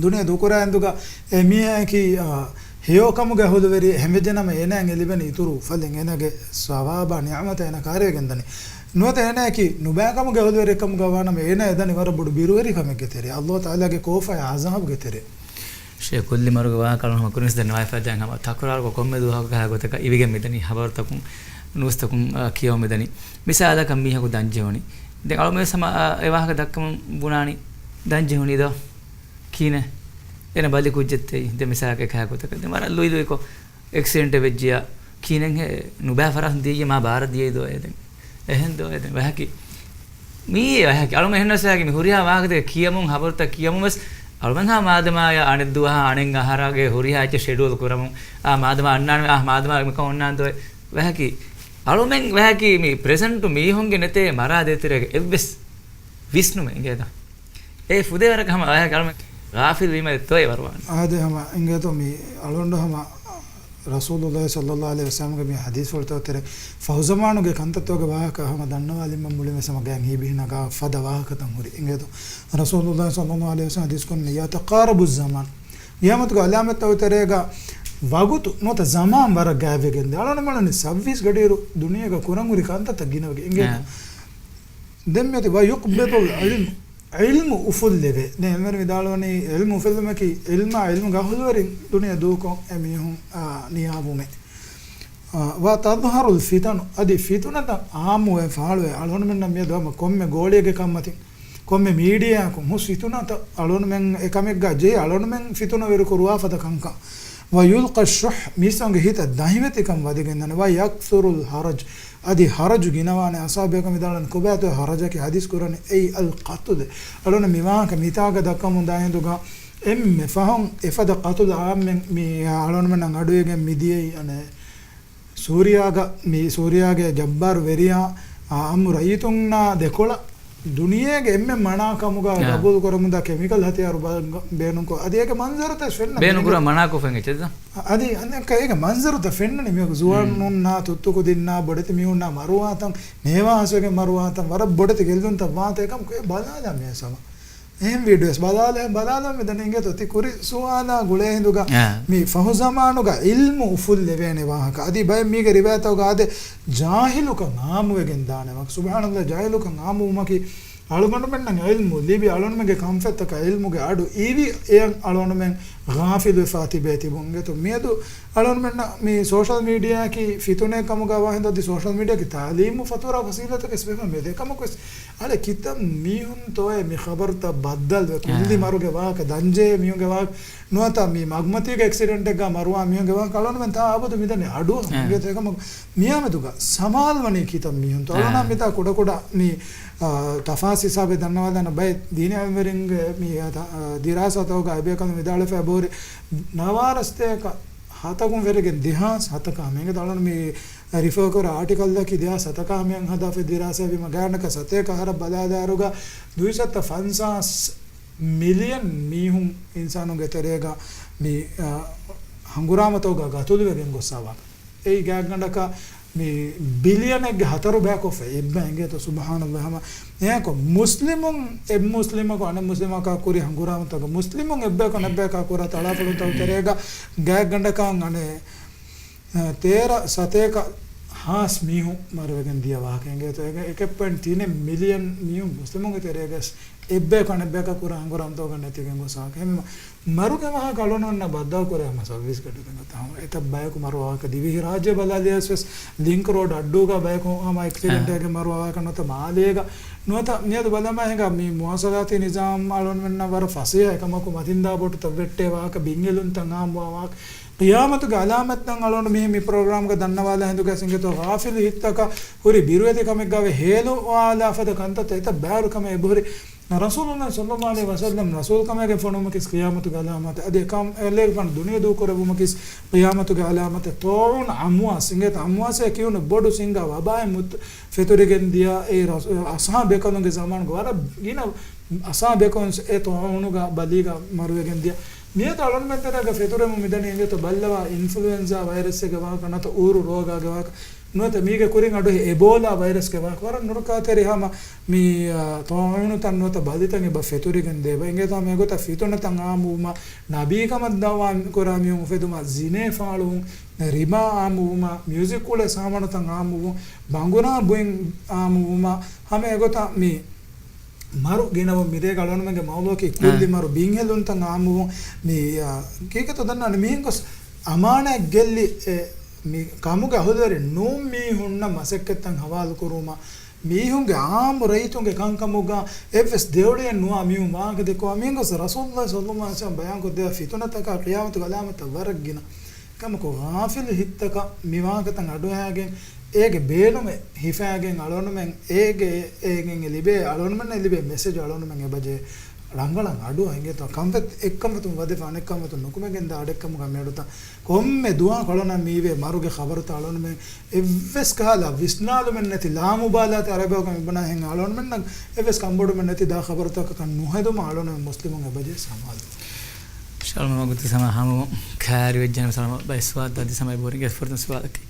ދުނިޔެ ދޫކުރާ އިނދުގަ އެ މީހަކީ، އާ، ހެޔޮކަމުގެ އަހުލުވެރި ހެންވެއްޖެނަމަ އޭނާއަށް އެ ލިބެން އިތުރު ފަލެއް އޭނާގެ ސަވާބާ ނިޢުމަތަށް އޭނާ ކާރިވެގެން ދަނީ. ނުވަތަ އޭނާއަކީ ނުބައިކަމުގެ އަހުލުވެރިއެއްކަމުގަ ވާނަމަ އޭނާ އެ ދަނީ ވަރަށް ބޮޑު ބިރުވެރިކަމެއްގެ ތެރެއަށް، އަﷲ ތަޢާލާގެ ކޯފާއި ޢަޛާބުގެ ތެރެއަށް. ޝޭޚް ކުއްލި މަރުގެ ވާހަކަ އަޅުން ހަމަ ކުރިންސް ދަންނަވައިފައި ދެން ހަމަ ތަކުރާރުކޮށް ކޮންމެ ދުވަހަކު ކަހަލަ ގޮތަކަށް އިވިގެން މިދަނީ ހަބަރުތަކުން، ނޫސްތަކުން، އާ، ކިޔަވަމުން މިދަނީ. މިސާލަކަށް މީހަކު ދަން ޖެހުނީ. ދެން އަޅުމެން ވެސް ހަމަ، އާ، އެ ވާހަކަ ދައްކަމުން ބުނާނީ ދަން ޖެހުނީ ދޯ؟ ކިހިނެއް؟ އޭނަ ބަލި ކުއްޖެއްތަ؟ ދެން މިސާލަކަށް އެކަހަލަ ގޮތަކަށް ދެން ވަރަށް ލުއިލުއިކޮށް އެކްސިޑެންޓެއް ވެއްޖިޔާ ކިހިނެއްހޭ ނުބައި ފަރާތުން ދިޔައީ މާ ބާރަށް ދިޔައީ ދޯ އޭ ދެން؟ އެހެން ދޯ އޭ ދެން؟ ވަހަކީ މީ ވަހަކީ އަޅުމެން އެހެންނަސް ވަހަކީ މި ހުރިހާ ވާހަކަތަކެއް ކިޔަމުން ހަބަރުތައް ކިޔަމުން ވެސް އަޅުމެން ހާ މާދަމާޔާ އަނެއް ދުވަހާ އަނެއް އަހަރާގެ ހުރިހާ އެއްޗެއް ޝެޑިއުލް ކުރަމުން އާ މާދަމާ އަންނާނެ އާ މާދަމާ މިކަން އޮންނާނެ ދޯ އޭ؟ ވަހަކީ އަޅުމެން ވަހަކީ މި ޕްރެޒެންޓު މީހުންގެ ނެތޭ މަރާ ދޭތެރޭގަ އެއްވެސް ވިސްނުމެއް އިނގޭތަ؟ އެ ފުދޭ ވަރަކަށް ހަމަ ވަހަކީ އަޅުމެން ޣާފިލް ވީމަ ދޯ އޭ ވަރުވާނެ. އާދެ ހަމަ އިނގޭތޯ މި އަޅުގަނޑު ހަމަ ރަސޫލުﷲ ޞައްލަﷲ ޢަލައިހި ވަސައްލަމްގެ މި ޙަދީޘްފުޅުތައް ތެރޭ ފަހުޒަމާނުގެ ކަންތައްތަކުގެ ވާހަކަ ހަމަ ދަންނަވާލިމަ މުޅިން ވެސް ހަމަ ގަޔަށް ހީބިހިނަގާ ފަދަ ވާހަކަތައް ހުރި. އިނގޭތޯ ރަސޫލުﷲ ޞައްލަﷲ ޢަލައިހި ވަސައްލަމް ޙަދީޘް ކުރަނީ، يتقارب الزمان، ޤިޔާމަތުގެ ޢަލާމަތްތަކުގެ ތެރޭގަ ވަގުތު ނުވަތަ ޒަމާން ވަރަށް ގާތްވެގެންދޭ. އަޅުގަނޑުމެން ސައްބީސް ގަޑިއިރު ދުނިޔޭގަ ކުރަން ހުރި ކަންތައްތައް ގިނަވެގެން އިނގޭތޯ. އާ. ދެން މިއޮތީ، ويقبض العلم، ޢިލްމު އުފުއްލެވޭ. ދެން އެންމެން ވިދާޅުވަނީ، ޢިލްމު އުފުއްލުމަކީ، ޢިލްމާ ޢިލްމުގެ އަހުލުވެރިން ދުނިޔެ ދޫކޮށް އެ މީހުން، އާ، ނިޔާވުމޭ. އާ، وتظهر الفتن، އަދި ފިތުނަތައް ޢާއްމުވެ ފާޅުވޭ. އަޅުގަނޑުމެންނަށް މިއަދު ހަމަ ކޮންމެ ގޯޅިއެއްގެ ކަންމަތިން، ކޮންމެ މީޑިއާއަކުން ހުސް ފިތުނަތައް އަޅުގަނޑުމެން އެކަމެއްގަ ޖެހި އަޅުގަނޑުމެން ފިތުނަވެރި ކުރުވާ ފަދަ ކަންކަން. ويلقى الشح، މީސްތަކުންގެ ހިތަށް ދަހިވެތިކަން ވަދެގެންދާނެ. ويكثر الهرج، އަދި ހަރަޖު ގިނަވާނެ. އަޞްޙާބު ބޭކަލުން ވިދާޅުވަނީ، ކޮބާތޯ ހަރަޖަކީ؟ ޙަދީޘް ކުރަނީ، أي القتل. އަޅުގަނޑު މި ވާހަކަ މިތާގަ ދައްކަމުން ދާ ހިނދުގަ އެންމެ ފަހުން އެފަދަ ޤަތުލު ޢާއްމެއް މި އަޅުގަނޑުމެންނަށް އަޑުއިވިގެން މިދިޔައީ، އަނެއް، ސޫރިޔާގަ، މި ސޫރިޔާގެ ޖައްބާރު ވެރިޔާ، އާ، އާއްމު ރައްޔިތުންނާ ދެކޮޅަށް ދުނިޔޭގެ އެންމެ މަނާ ކަމުގަ އާ. ގަބޫލު ކުރަމުންދާ ކެމިކަލް ހަތިޔާރު ބަ-، ބޭނުންކޮށް، އަދި އޭގެ މަންޒަރުތައް ފެންނަ ބޭނުން ކުރާ މަނާކޮށް ފެން އެއްޗެއް ދޯ؟ އަދި އަނެއްކާ އޭގެ މަންޒަރުތައް ފެންނަނީ މި ޒުވާނުންނާ، ތުއްތު ކުދިންނާ، ބޮޑެތި މީހުންނާ މަރުވާތަން، ނޭވާހަސްވެގެން މަރުވާތަން، ވަރަށް ބޮޑެތި ގެއްލުންތައް ވާތަން. އެކަމަކު އެ ބަލާލާ މި ސަމަ. އެހެން ވީޑިއޯސް ބަލާލަ، ބަލާލަ މިދަނީ އިނގޭތޯ ތި ކުރި ސުވާލާ ގުޅޭ ހިނދުގަ އާ. މި ފަހުޒަމާނުގަ ޢިލްމު އުފުއްލެވޭނެ ވާހަކަ. އަދި ބައެއް މީގެ ރިވާޔަތްތަކުގަ އާދޭ ޖާހިލުކަން ޢާއްމުވެގެން ދާނެ ވާހަކަ. ސުބްޙާނަﷲ، ޖާހިލުކަން ޢާއްމުވުމަކީ އަޅުގަނޑުމެންނަށް ޢިލްމު ލިބި، އަޅުގަނޑުމެންގެ ކަންފަތްތަކަށް ޢިލްމުގެ އަޑު އިވި، އެއަށް އަޅުގަނޑުމެން ޣާފިލުވެފާ ތިބޭ ތިބުން. އިނގޭތޯ މިއަދު އަޅުގަނޑުމެންނަށް މި ސޯޝަލް މީޑިއާއަކީ ފިތުނައެއް ކަމުގަ ވާ ހިނދު އަދި ސޯޝަލް މީޑިއާއަކީ ތަޢުލީމު ފަތުރާ ވަސީލަތެއް ވެސް ވެފަ މެދޭ. އެކަމަކު ވެސް އަޅެ ކިތައް މީހުންތޯއޭ މި ޚަބަރުތައް ބައްދަލުވެ، ކުއްލި އާ. މަރުގެ ވާހަކަ، ދަންޖެހޭ މީހުންގެ ވާހަކަ، ނުވަތަ މި މަގުމަތީގެ އެކްސިޑެންޓެއްގަ މަރުވާ މީހުންގެ ވާހަކަ އަޅުގަނޑުމެން ތާ އަބަދު މިދަނީ އަޑުއަހަން. އާ. އިނގޭތޯ އެކަމަކު މިއާމެދުގަ ސަމާލުވަނީ ކިތައް މީހުންތޯ؟ އަޅުގަނޑާ އާ. މިތާ ކުޑަކުޑަ މި، އާ، ތަފާސް ހިސާބެއް ދަންނަވާލާނަ ބައެއް ދީނީ ޢިލްމުވެރިންގެ މި، އާ، ދިރާސާތަކުގަ އެބޭކަލުން ވިދާޅުވެފަ އެބަހުރި ނަވާރަ ސަތޭކަ ހަތަކުން ފެށިގެން ދެހާސް ހަތަކާ މީގެ އަޅުގަނޑު މި ރިފަރ ކުރާ އާޓިކަލްއަކީ ދެހާސް ހަތަކާ މިއަށް ހަދާފައި ދިރާސާ ވީމަ ގާތްގަނޑަކަށް ސަތޭކަ އަހަރަށް ބަލާލާއިރުގަ ދުއިސައްތަ ފަންސާސް މިލިއަން މީހުން އިންސާނުންގެ ތެރޭގަ މި، އަ، ހަނގުރާމަތަކުގަ ގަތުލުވެގެން ގޮއްސާ ވާ. އެއީ ގާތްގަނޑަކަށް މި ބިލިއަނެއްގެ ހަތަރު ބައިކޮށްފަ އެއްބަ އިނގޭތޯ ސުބްޙާނަﷲ ހަމަ. އެހެންކޮށް މުސްލިމުން އެއް މުސްލިމަކު އަނެއް މުސްލިމަކާ ކުރި ހަނގުރާމަތަކަށް މުސްލިމުން އެއްބަޔަކު އަނެއްބަޔަކާ ކުރާ ތަޅާފޮޅުތައް ތެރޭގަ ގާތްގަނޑަކަށް އަނެއް އަ، ތޭރަ ސަތޭކަ ހާސް މީހުން މަރުވެގެން ދިޔަ ވާހަކަ އިނގޭތޯ. އެކެއް ޕޮއިންޓް ތިނެއް މިލިއަން މީހުން މުސްލިމުންގެ ތެރޭގަސް އެއްބަޔަކު އަނެއްބަޔަކަށް ކުރާ ހަނގުރާމަތަކުގަ ނެތިގެން ގޮސް ވާހަކަ. އެހެންވީމަ މަރުގެ ވާހަކަ އަޅުގަނޑުމެންނަށް ބައްދަލު ކުރޭ ހަމަ ސައުވީސް ގަޑިއިރުގަ ތަހުން އެތައް ބަޔަކު މަރުވާ ވާހަކަ ދިވެހިރާއްޖެ ބަލާލިޔަސް ވެސް ލިންކް ރޯޑް އައްޑޫގަ ބަޔަކު ހަމަ އެކްސިޑެންޓެއްގެ މަރުވާ ވާހަކަ ނުވަތަ މާލޭގަ ނުވަތަ މިއަދު ބަލަމާ ހިނގާ މި މުވާސަލާތީ ނިޒާމް އަޅުގަނޑުމެންނަށް ވަރަށް ފަސޭހަ އެކަމަކު މަތިންދާ ބޯޓުތައް ވެއްޓޭ ވާހަކަ ބިންއެލުންތައް އާއްމުވާ ވާހަކަ ޤިޔާމަތުގެ އަލާމަތްތައް އަޅުގަނޑު މިހެން މި ޕްރޮގްރާމްގަ ދަންނަވާލާ ހިނދުގަ އިނގޭތޯ ޣާފިލު ހިތްތަކަށް ހުރި ބިރުވެތި ކަމެއްގަވެ ހޭލުވާލާ ފަދަ ކަންތައްތައް އެތައް ބާރު ކަމެއް އެބަހުރި. ރަސޫލުﷲ ޞައްލަﷲ ޢަލައިހި ވަސައްލަމް ރަސޫލުކަމެއްގެ ފޮނުވުމަކީ ޤިޔާމަތުގެ އަލާމަތެއް. އަދި އެކަމަށް އެ ލޭގެފާނު ދުނިޔެ ދޫކުރެއްވުމަކީ ޤިޔާމަތުގެ އަލާމަތެއް. ޠާޢޫން އަމްވާސް އިނގޭތޯ އަމްވާސޭ ކިޔުނު ބޮޑު ސިނގާ ވަބާއެއް މުތް ފެތުރިގެން ދިޔަ އެ ރަސް-، އަޞްޙާބު ބޭކަލުންގެ ޒަމާނުގަ ވަރަށް ގިނަ އަޞްޙާބު ބޭކަލުން އެ ޠާޢޫނުގަ ބަލީގަ މަރުވެގެން ދިޔަ. މިއަދު އަޅުގަނޑުމެން ތެރޭގަ ފެތުރެމުން މިދަނީ އިނގޭތޯ ބައްލަވާ އިންފުލުއެންޒާ ވައިރަސްއެއްގެ ވާހަކަ ނުވަތަ އޫރު ރޯގާގެ ވާހަކަ. ނުވަތަ މީގެ ކުރިން އަޑު އެބޯލާ ވައިރަސްގެ ވާހަކަ ވަރަށް ނުރަކާތެރި ހަމަ މި، އާ، ޠާޢޫނުތައް ނުވަތަ ބަލިތައް އެބަ ފެތުރިގެން ދޭ އެބަ. އިނގޭތޯ ހަމަ އެގޮތަށް ފިތުނަތައް އާއްމުވުމަށް، ނަބީކަމަށް ދަޢުވާ ކުރާ މީހުން އުފެދުމަށް، ޒިނޭ ފާޅުވުން، ރިބާ އާއްމުވުމަށް، މިއުޒިކް އުޅޭ ސާމާނުތައް އާއްމުވުން، ބަނގުރާ ބުއިން އާއްމުވުމަށް، ހަމަ އެގޮތަށް މި މަރު ގިނަވުން މިރޭގަ އަޅުގަނޑުމެންގެ މައުޟޫޢަކީ ކުއްލި އާ. މަރު ބިންހެލުންތައް އާއްމުވުން. މި، އާ، ހަޤީޤަތު ދަންނާނެ މިހެން ގޮސް އަމާނާތް ގެއްލި އެ، މި ކަމުގެ އަހުލުވެރިން ނޫން މީހުންނަށް މަސައްކަތްތައް ހަވާލުކުރުވުމަށް، މީހުންގެ އާއްމު ރައްޔިތުންގެ ކަންކަމުގަ އެއްވެސް ދެއުޅެއެއް ނުވާ މީހުން ވާހަކަ ދެއްކުވާ މިހެން ގޮސް ރަސޫލުﷲ ޞައްލަﷲ ޢަލައިހި ވަސައްލަމަ ބަޔާންކޮށްދެއްވާ ފިތުނަތަކާ ޤިޔާމަތުގެ ޢަލާމަތްތައް ވަރަށް ގިނަ. ކަމަކު، ޣާފިލު ހިތްތަކަށް މި ވާހަކަތައް އަޑުއަހާގެން، އޭގެ ބޭނުމެއް ހިފާގެން އަޅުގަނޑުމެން އޭގެ، އޭގެން ލިބޭ، އަޅުގަނޑުމެންނަށް ލިބޭ މެސެޖް އަޅުގަނޑުމެން އެބަޖެހޭ ރަނގަޅަށް އަޑުއަހަން. އިނގޭތޯ ކަންފަތް އެއްކަންފަތުން ވަދެފަ އަނެއްކަންފަތުން ނުކުމެގެންދާ އަޑެއްކަމުގަ މިއަޑުތައް ކޮންމެ ދުވަހަކު އަޅުގަނޑަށް މިވޭ މަރުގެ ޚަބަރުތައް އަޅުގަނޑުމެން އެއްވެސް ކަހަލަ ވިސްނާލުމެއް ނެތި، ލާމުބާލާތެއް ޢަރަބި ބަހުގަ މިބުނާ ހެން އަޅުގަނޑުމެންނަށް އެއްވެސް ކަންބޮޑުމެއް ނެތި ދާ ޚަބަރުތަކަކަށް ނުހެދުމަށް އަޅުގަނޑުމެން މުސްލިމުން އެބަޖެހޭ ސަމާލު. ޝާލް މަގުތި ސަމާ ހަމަ ކާރި ވެއްޖެނަމަ ސަލާމަ ބައި ސުވާލު ދަދި ސަމާ ބޯރިންގެ ފުރަތަމަ ސުވާލަކީ.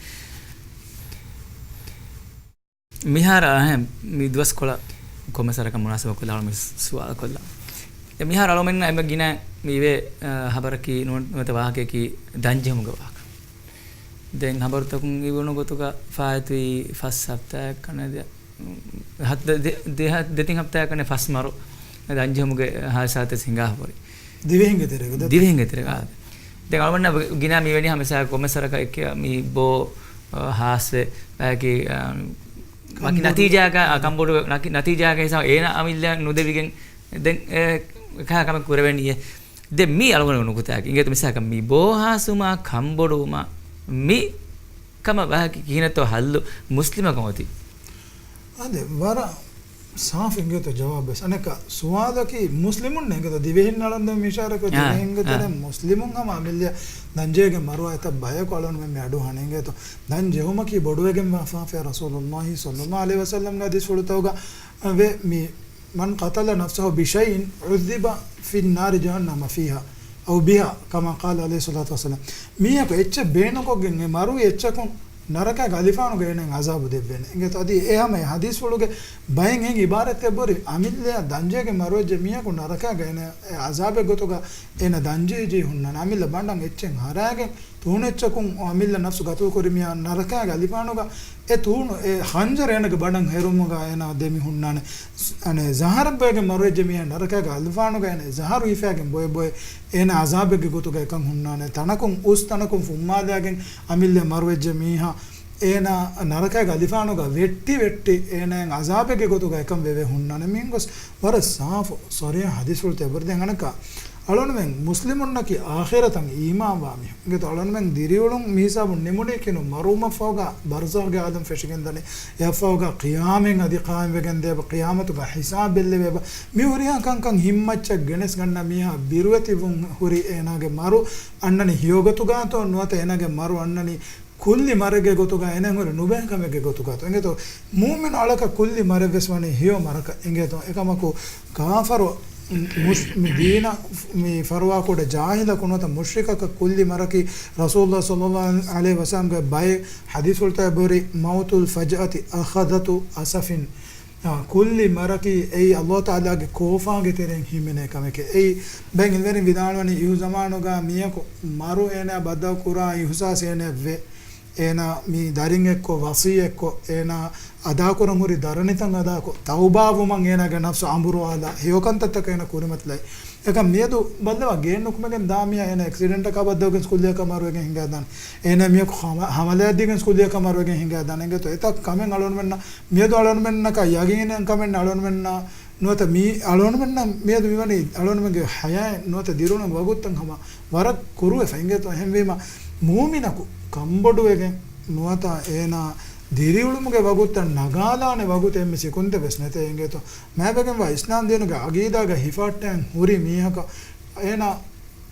މިހާރު އަހެން މި ދުވަސްކޮޅަށް ކޮންމެސް ވަރަކަށް މުނާސަބަކޮށްލާ އަޅުމެން ސުވާލުކޮށްލާ. އެ މިހާރު އަޅުމެންނަށް އެންމެ ގިނަ މިވޭ، އަ، ހަބަރަކީ ނުވަ-، ނުވަތަ ވާހަކައަކީ ދަންޖެހުމުގެ ވާހަކަ. ދެން ހަބަރުތަކުން އިވުނު ގޮތުގަ ފާއިތުވި ފަސް ހަފްތާއަކަށް ނެތި ހަ-، ދެ-، ދެ-، ދެ-، ދެތިން ހަފްތާއަކަށް ފަސް މަރު ދަންޖެހުމުގެ ހާދިސާތައް ހިނގާފަ ހުރި. ދިވެހިންގެ ތެރޭގަ ދެ-، ދިވެހިންގެ ތެރޭގަ. ދެން އަޅުގަނޑަށް ގިނަ މިވެނި ހަމަ މިސާލަކަށް ކޮންމެސް ވަރަކަށް އެކި މި ބޯ، އަ، ހާސްވެ، ބަޔަކީ، އަ، ވަކި ކަންބޮޑު. ނަތީޖާގަ، އަ، ކަންބޮޑު ނަކި-، ނަތީޖާގަ ހިސާބަށް އޭނަ އަމިއްލަ ނުދެވިގެން ދެން އެ ކަހަލަ ކަމެއް ކުރެވެނީއޭ. ދެން މީ އަޅުގަނޑު ނުކުތާއަކީ. އިނގޭތޯ މިސާލަކަށް މި ބޯ ހާސްވުމާ ކަންބޮޑުވުމާ މި ކަމަށް ވާހަކަ ކިހިނެއްތޯ ހައްލު މުސްލިމަކަށް އޮތީ؟ އާދެ، ވަރަށް ސާފު އިނގޭތޯ ޖަވާބުވެސް. އަނެއްކާ ސުވާލަކީ މުސްލިމުން އިނގޭތޯ ދިވެހިން އަޅަންދެން މި އިޝާރަކޮށް އާ، ދިވެހިންގެ އާ. ތެރޭ މުސްލިމުން ހަމަ އަމިއްލަ ދަންޖެހިގެން މަރުވާ އެތައް ބަޔަކު އަޅުގަނޑުމެން މި އަޑު އަހަނީ އިނގޭތޯ. ދަން ޖެހުމަކީ ބޮޑުވެގެން ވާ ފާފައެއް ރަސޫލުﷲ ޞައްލަﷲ ޢަލައިހި ވަސައްލަމްގެ ޙަދީޘްފުޅުތަކުގަ ވޭ މި من قتل نفسه بشيء عذب في نار جهنم فيها أو بها كما قال عليه الصلاة والسلام. މީހަކު އެއްޗެއް ބޭނުންކޮށްގެން އެ މަރުވި އެއްޗަކުން ނަރަކައިގެ އަލިފާނުގަ އޭނައަށް ޢަޒާބު ދެއްވޭނެ. އިނގޭތޯ އަދި އެ ހަމަ އެ ޙަދީޘްފުޅުގެ ބައެއް އެހެން ޢިބާރަތްތައް ބުރި އަމިއްލައަށް ދަންޖެހިގެން މަރުވެއްޖެ މީހަކު ނަރަކައިގަ އޭނަ އެ ޢަޒާބެއް ގޮތުގަ އޭނަ ދަންޖެހިޖެހި ހުންނާނެ. އަމިއްލަ ބަނޑަށް އެއްޗެއް ހަރާގެން ތޫނެއްޗަކުން އަމިއްލަ ނަފްސު ގަތުލު ކުރި މީހާ ނަރަކައިގެ އަލިފާނުގަ އެ ތޫނު އެ ޚަންޖަރު އޭނަގެ ބަނޑަށް ހެރުމުގަ އޭނަ ދެމި ހުންނާނެ. އަނެއް ޒަހަރަށް ބޮއެގެން މަރުވެއްޖެ މީހާ ނަރަކައިގެ އަލިފާނުގަ އޭނަ ޒަހަރު ހިފާގެން ބޮއެ ބޮއެ އޭނަ ޢަޒާބެއްގެ ގޮތުގަ އެކަން ހުންނާނެ. ތަނަކުން އުސް ތަނަކުން ފުއްމާލާގެން އަމިއްލަ މަރުވެއްޖެ މީހާ އޭނަ ނަރަކައިގެ އަލިފާނުގަ ވެއްޓި ވެއްޓި އޭނައަށް ޢަޒާބެއްގެ ގޮތުގަ އެކަން ވެވެ ހުންނާނެ. މިހެން ގޮސް ވަރަށް ސާފު ޞަރީޙު ޙަދީޘްފުޅުތައް އެބަހުރި. ދެން އަނެއްކާ އަޅުގަނޑުމެން މުސްލިމުންނަކީ އާޚިރަތަށް އީމާންވާ މީހުން. އިނގޭތޯ އަޅުގަނޑުމެން ދިރިއުޅުން މިހިސާބުން ނިމުނީކީ ނޫން، މަރުވުމަށްފަހުގަ ބަރްޒަޚްގެ ޢާލަމް ފެށިގެންދަނީ. އެއަށްފަހުގަ ޤިޔާމަތް އަދި ޤާއިމްވެގެން ދޭ އެބަ، ޤިޔާމަތުގަ ޙިސާބެއް ލެވޭ އެބަ. މި ހުރިހާ ކަންކަން ހިތްމައްޗަށް ގެނެސްގަންނަ މީހާ ބިރުވެތިވުން ހުރި އޭނާގެ މަރު އަންނަނީ ހެޔޮގޮތުގަތޯ ނުވަތަ އޭނާގެ މަރު އަންނަނީ ކުއްލި މަރެއްގެ ގޮތުގަ އޭނައަށް ހުރި ނުބައި ކަމެއްގެ ގޮތުގަތޯ. އިނގޭތޯ މުއުމިނު އަޅަކަށް ކުއްލި މަރެއްވެސް ވަނީ ހެޔޮ މަރަކަށް. އިނގޭތޯ އެކަމަކު ކާފަރު މުސް-، މި ދީނަށް މި ފަރުވާކުޑަ ޖާހިލަކު ނުވަތަ މުޝްރިކަކަށް ކުއްލި މަރަކީ ރަސޫލުﷲ ޞައްލަﷲ ޢަލައިހި ވަސައްލަމްގެ ބައެއް ޙަދީޘްފުޅުތައް އެބަހުރި، مَوْتُ الْفَجْأَةِ أَخَذَةُ أَسَفٍ. އާ، ކުއްލި މަރަކީ އެއީ ﷲ ތަޢާލާގެ ކޯފާގެ ތެރެއިން ހިމެނޭ ކަމެކޭ. އެއީ ބައެއް ޢިލްމުވެރިން ވިދާޅުވަނީ އިހު ޒަމާނުގަ މީހަކު މަރު އޭނާ ބައްދަލު ކުރާ އިޙުސާސް އޭނާއަށް ވޭ. އޭނާ މި ދަރިން އެއްކޮށް ވަޞީއްޔަތްކޮށް، އޭނާ އަދާކުރަން ހުރި ދަރަނިތައް އަދާކޮށް، ތައުބާވުމަށް އޭނާގެ ނަފްސު އަނބުރުވާލާ، ހެޔޮކަންތައްތަކަށް އޭނާ ކުރިމަތިލައި. އެކަމް މިއަދު ބައްލަވާ ގެއެއް ނުކުމެގެން ދާ މީހާ އޭނާ އެކްސިޑެންޓަކާ ބައްދަލުވެގެން ކުއްލިއަކަށް މަރުވެގެން ހިނގާދާނެ. އޭނާ މީހަކު ހަމަ-، ހަމަލާ ދީގެން ކުއްލިއަކަށް މަރުވެގެން ހިނގާދާނެ. އިނގޭތޯ އެތައް ކަމެއް އަޅުގަނޑުމެންނަށް މިއަދު އަޅުގަނޑުމެންނަކަށް ޔަގީނެއް ކަމެއް ނެތް. އަޅުގަނޑުމެންނަށް ނުވަތަ މީ އަޅުގަނޑުމެންނަށް މިއަދު މިވަނީ އަޅުގަނޑުމެންގެ ޙަޔާތް ނުވަތަ ދިރިއުޅުމުގެ ވަގުތުތައް ހަމަ ވަރަށް ކުރުވެފަ. އިނގޭތޯ އެހެންވީމަ މުއުމިނަކު ކަންބޮޑުވެގެން ނުވަތަ އޭނާ ދިރިއުޅުމުގެ ވަގުތުތައް ނަގާލާނެ ވަގުތެއް އެންމެ ސިކުންތެއް ވެސް ނެތޭ. އިނގޭތޯ މާބައިގެންވާ އިސްލާމް ދީނުގެ ޢަގީދާގަ ހިފަހައްޓައިން ހުރި މީހަކަށް އޭނާ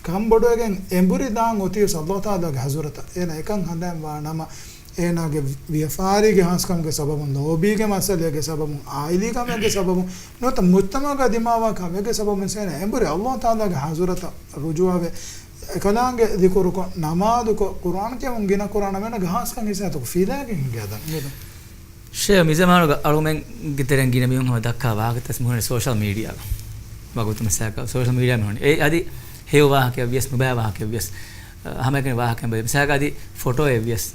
ކަންބޮޑުވެގެން އެނބުރި ދާން އޮތީވެސް ﷲ ތަޢާލާގެ ޙަޟްރަތަށް. އޭނާ އެކަން ހަނދާން ވާ ނަމަ، އޭނާގެ ވިޔަފާރީގެ ހާސްކަމުގެ ސަބަބުން، ލޯބީގެ މައްސަލައިގެ ސަބަބުން، އާއިލީ ކަމެއްގެ ސަބަބުން، ނުވަތަ މުޖްތަމަޢުގަ ދިމާވާ ކަމެއްގެ ސަބަބުން އޭނާ އެނބުރި ﷲ ތަޢާލާގެ ޙަޟްރަތަށް ރުޖޫޢަވެ، އެކަލާނގެ ޒިކުރުކޮށް، ނަމާދުކޮށް، ޤުރްއާން ކިޔަމުން ގިނަ ކުރާނަމޭނަ ގަހާސްކަން ހިސާބު ފިލާގެން ހިނގާދަން. ޝޭ، މިޒަމާނުގަ އަޅުމެންގެ ތެރެއިން ގިނަ މީހުން ހަމަ ދައްކާ ވާހަކަތައް މިހުން ސޯޝަލް މީޑިއާ ވަގުތު މިސާކަށް ސޯޝަލް މީޑިއާ މިހުން އެ އަދި ހެޔޮ ވާހަކައެއް ވިޔަސް، ނުބައި ވާހަކައެއް ވިޔަސް، އަ، ހަމައެކަނި ވާހަކައެއް ބަލި. މިސާކަށް އަދި ފޮޓޯއެއް ވިޔަސް،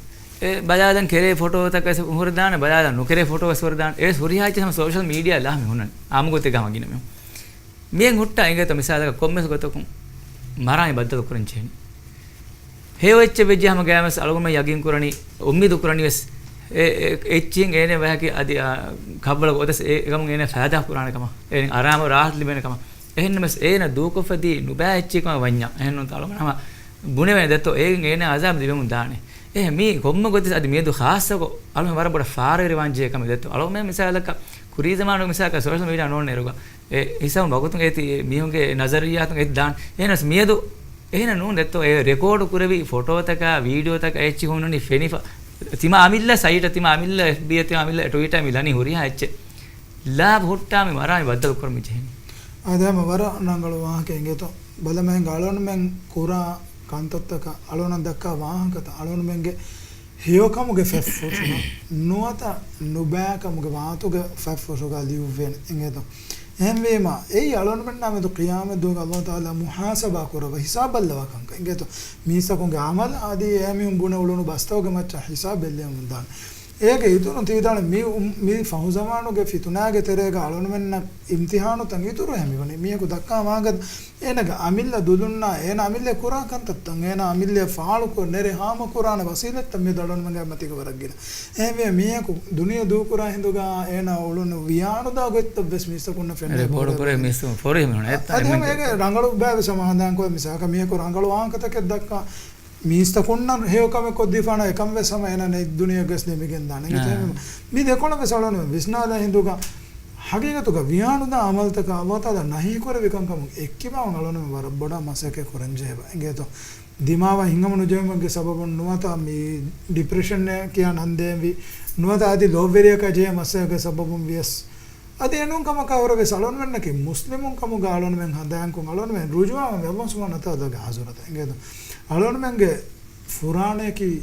އެ ބަލާލަން ކެރޭ ފޮޓޯތަކަށް ހުރެދާނެ، ބަލާލަން ނުކެރޭ ފޮޓޯވެސް ހުރެދާނެ. އެ ހުރިހާ އެއްޗެއް ހަމަ ސޯޝަލް މީޑިއާ ލާ މި ހުންނަން. އާއްމު ގޮތެއްގަ ހަމަ ގިނަ މި މިއެއް ހުއްޓާ އިނގޭތޯ މިސާލަކަށް ކޮންމެސް ގޮތަކުން މަރާމި ބައްދަލު ކުރަން ޖެހެނީ. ހެޔޮ އެއްޗެއް ވެއްޖެ ހަމަ ގައިމަސް އަޅުގަނޑުމެން ޔަގީން ކުރަނީ، އުއްމީދު ކުރަނީ ވެސް އެ، އެ، އެއްޗިހިން އޭނެ ވަހަކީ އަދި، އާ، ކައްވަޅަ ގޮތަސް އެ ގަމުން އޭނެ ފައިދާ ކުރާނެ ކަމަށް، އޭނެ އަރާމު ރާހަތު ލިބޭނެ ކަމަށް. އެހެންނަމަސް އޭނަ ދޫކޮށްފަދީ ނުބައި އެއްޗިހި ކަމަށް ވަންޏާ. އެހެންނޫންތަ އަޅުގަނޑު ހަމަ ބުނެވޭނެ ދެއްތޯ އޭގެން އޭނަ އަޒާބް ލިބެމުން ދާނެ. އެހެން މީ ކޮންމެ ގޮތަސް އަދި މިއަދު ޚާއްޞަކޮށް އަޅުގަނޑު ވަރަށް ބޮޑަށް ފާރުވެރިވާން ޖެހޭ ކަމެއް ދެއްތޯ. އަޅުގަނޑު މިސާލަކަށް ކުރީ ޒަމާނުގެ މިސާލަކަށް ސޯޝަލް މީޑިއާ ނޯންނައިރުގަ އެ ހިސާބުން ވަގުތުން އޭތި މީހުންގެ ނަޒަރިއްޔާތުން އެތި ދާން. އެހެނަސް މިއަދު އެހެނަ ނޫން ދެއްތޯ އެ ރެކޯޑު ކުރެވި ފޮޓޯތަކާ، ވީޑިއޯތަކާ އެއްޗި ހުންނަނީ ފެނިފަ. ތިމާ އަމިއްލަ ސައިޓަށް، ތިމާ އަމިއްލަ އެފްބީއަށް، ތިމާ އަމިއްލަ ޓުވިޓާ މި ލަނީ ހުރިހާ އެއްޗެއް. ލާ ހުއްޓާ މި މަރާ މި ބައްދަލު ކުރަން މި ޖެހެނީ. އާދެ ހަމަ ވަރަށް ރަނގަޅު ވާހަކަ އިނގޭތޯ. ބަލަމެހެން އަޅުގަނޑުމެން ކުރާ ކަންތައްތަކަށް އަޅުގަނޑަށް ދައްކާ ވާހަކަތައް އަޅުގަނޑުމެންގެ ހެޔޮކަމުގެ ފެށްފުށުގަ ނުވަތަ ނުބައިކަމުގެ ވާތުގެ ފެށްފުށުގަ ލިޔުއްވޭނެ އިނގޭތޯ. އެހެންވީމަ، އެއީ އަޅުގަނޑުމެންނާ މެދު ޤިޔާމަތް ދުވަހުގަ ﷲ ތަޢާލާ މުޙާސަބާ ކުރައްވާ، ހިސާބު ބައްލަވާ ކަންކަން އިނގޭތޯ. މީސްތަކުންގެ އަމަލް އަދި އެ މީހުން ބުނެ އުޅުނު ބަސްތަކުގެ މައްޗަށް ހިސާބު ބެއްލެވެމުން ދާނެ. އޭގެ އިތުރުން ތިވިދާނެ މި އު-، މި ފަހު ޒަމާނުގެ ފިތުނާގެ ތެރޭގަ އަޅުގަނޑުމެންނަށް އިމްތިޙާނުތައް އިތުރުވެ މިވަނީ. މީހަކު ދައްކާ ވާހަކަ އޭނަގެ އަމިއްލަ ދުލުންނާ، އޭނަ އަމިއްލަ ކުރާ ކަންތައްތައް، އޭނަ އަމިއްލަ ފާޅުކޮށް ނެރެ ހާމަކުރާނެ ވަސީލަތްތައް މިއަދު އަޅުގަނޑުމެންގެ މަތީގަ ވަރަށް ގިނަ. އެހެންވެ މީހަކު ދުނިޔެ ދޫކުރާ ހިނދުގަ އޭނަ އުޅުނު ވިޔާނުދާ ގޮތްތައް ވެސް މީސްތަކުންނަށް ފެންނަ ރެކޯޑު ކުރޭ މީސްތަކުން ފޯރި މީހުން އެއްތަ އަދި ހަމަ އެމެން އޭގެ ރަނގަޅު ބައިވެސް ހަމަ ހަނދާންކޮށް މިސާކަށް މީހަކު ރަނގަޅު ވާހަކަތަކެއް ދައްކާ މީސްތަކުންނަށް ހެޔޮ ކަމެއް ކޮށްދީފާނަ އެކަން ވެސް ހަމަ އޭނަ ނެތް ދުނިޔެގަސް ނިމިގެން ދާނެ. އެނގިތަ އާ. މި ދެކޮޅަށް ވެސް އަޅުގަނޑު ވިސްނާލާ ހިނދުގަ ހަގީގަތުގަ ވިޔާނުދާ އަމަލުތަކަށް ﷲ ތަޢާލާ ނަހީ ކުރެވި ކަންކަމުން އެއްކިބާވަން އަޅުގަނޑުމެން ވަރަށް ބޮޑަށް މަސައްކަތް ކުރަންޖެހޭ އިނގޭތޯ. ދިމާވާ ހިތްހަމަނުޖެހުމެއްގެ ސަބަބުން ނުވަތަ މި ޑިޕްރެޝަން ކިޔާ ނަން ދޭންވީ ނުވަތަ އަދި ލޯބިވެރިޔަކާ ޖެހޭ މައްސަލައެއްގެ ސަބަބުން ވިޔަސް އަދި އެނޫން ކަމަކާ ހުރެވެސް އަޅުގަނޑުމެންނަކީ މުސްލިމުން ކަމުގަ އަޅުގަނޑުމެން ހަނދާންކޮށް އަޅުގަނޑުމެން ރުޖޫޢަވަން ﷲ ސުބްޙާނަހޫ ވަތަޢާލާގެ ޙަޟްރަތަށް އިނގޭތޯ. އަޅުގަނޑުމެންގެ ފުރާނަޔަކީ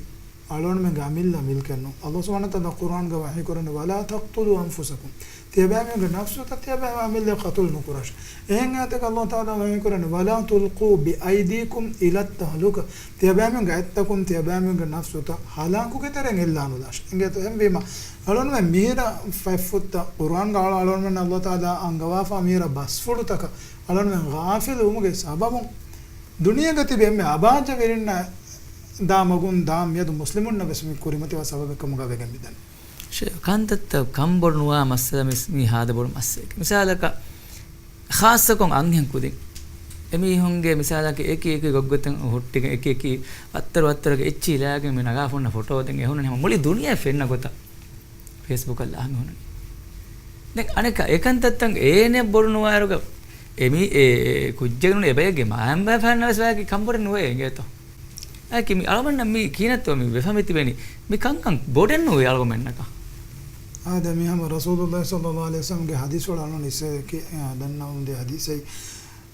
އަޅުގަނޑުމެންގެ އަމިއްލަ މިލްކެއް ނޫން. ﷲ ސުބްޙާނަހޫ ވަތަޢާލާ ޤުރްއާންގަ ވަޙީ ކުރަނީ، "ولا تقتلوا أنفسكم." ތިޔަބައިމީހުންގެ ނަފްސުތައް ތިޔަބައިމީހުން އަމިއްލަ ޤަތުލު ނުކުރާށޭ. އެހެން އާޔަތެއްގަ ﷲ ތަޢާލާ ވަޙީ ކުރަނީ، "ولا تلقوا بأيديكم إلى التهلكة." ތިޔަބައިމީހުންގެ އަތްތަކުން ތިޔަބައިމީހުންގެ ނަފްސުތައް ހަލާކުގެ ތެރެއިން އެއްލާ ނުލާށޭ. އިނގޭތޯ އެހެންވީމަ، އަޅުގަނޑުމެން މިހިރަ ފަތްފުށްތައް ޤުރްއާންގަ އަޅު-، އަޅުގަނޑުމެން ﷲ ތަޢާލާ އަންގަވާފާ މިހިރަ ބަސްފުޅުތަކަށް އަޅުގަނޑުމެން ޣާފިލު ވުމުގެ ސަބަބުން ދުނިޔޭގަ ތިބި އެންމެ އަބާއްޖަ ވެރިންނަށް ދާ މަގުން ދާން މިއަދު މުސްލިމުންނަށް ވެސް މި ކުރިމަތިވާ ސަބަބެއް ކަމުގަ ވެގެން މިދަނީ. ޝޭ، ކަންތައްތައް ކަންބޮޑު ނުވާ މައްސަލަ މިސް-، މީ ހާދަ ބޮޑު މައްސަލައެއް. މިސާލަކަށް، ޚާއްޞަކޮށް އަންހެން ކުދިން. އެމީހުންގެ މިސާލަކަށް އެކި އެކި ގޮތްގޮތުން ހުއްޓިގެން، އެކި އެކި އައްތަރު އައްތަރުގެ އެއްޗިހި ލާގެން މި ނަގާފަ ހުންނަ ފޮޓޯ ދެން އެ ހުންނަނީ ހަމަ މުޅި ދުނިޔެ ފެންނަ ގޮތަށް. ފޭސްބުކަށް ލާމެ ހުންނަނީ. ދެން އަނެއްކާ އެކަންތައްތައް އޭނެ ބޮޑު ނުވާއިރުގަ އެމީ އެ، އެ ކުއްޖެއް ނޫން އެބައެއްގެ މައިންބަފައިންނަށް ވެސް ވާގި ކަންބޮޑެއް ނުވޭ އިނގޭތޯ. އައިކި މި އަޅުގަނޑަށް މި ކިހިނެއްތޯ މި ވެފަ މި ތިބެނީ. މި ކަންކަން ބޮޑެއް ނުވޭ އަޅުގަމެންނަކަށް. އާދެ މި ހަމަ ރަސޫލުﷲ ޞައްލަﷲ ޢަލައިހި ވަސައްލަމްގެ ޙަދީޘްފުޅު އަޅުގަނޑު އިސް އެކި، އާ، ދަންނަވަމުންދިޔަ ޙަދީޘެއް.